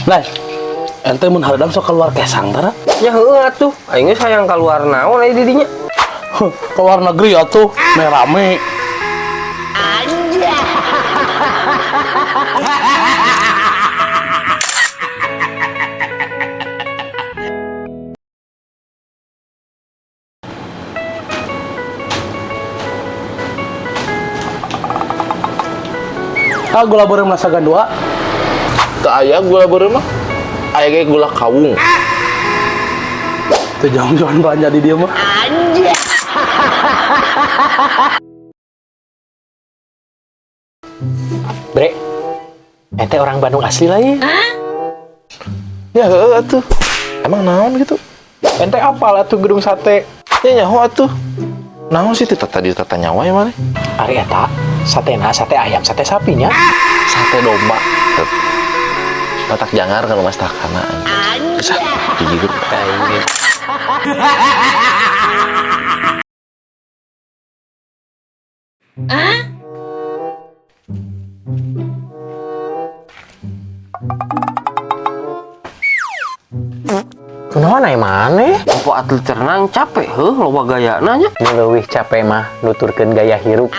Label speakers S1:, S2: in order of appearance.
S1: Nah, ente mun hareudang sok keluar kesang tara?
S2: Nya heueuh atuh, aing geus hayang kaluar naon aya di dinya.
S1: Keluar negeri atuh, meh rame. Ah, gula beureum rasagan dua.
S3: Teu aya gula beureum mah. Aya ge gula kawung.
S1: Teu jauh-jauhan belanja di dieu mah.
S4: Bre, ente orang Bandung asli lain.
S3: Ya heueuh atuh. Emang naon gitu?
S4: Ente apal atuh Gedung Sate.
S3: Ya nyaho atuh. Naon sih teu tadi tata nyawa ya maneh?
S4: Ari eta, satena sate ayam, sate sapinya.
S3: Sate domba. Teu. Matak jangar kalau mas takana. Bisa digigit.
S4: Aing. Kunaon aya maneh?
S2: Popo atlet renang capek heuh loba gayana nya.
S4: Nu leuwih capek mah nuturkeun gaya hirup.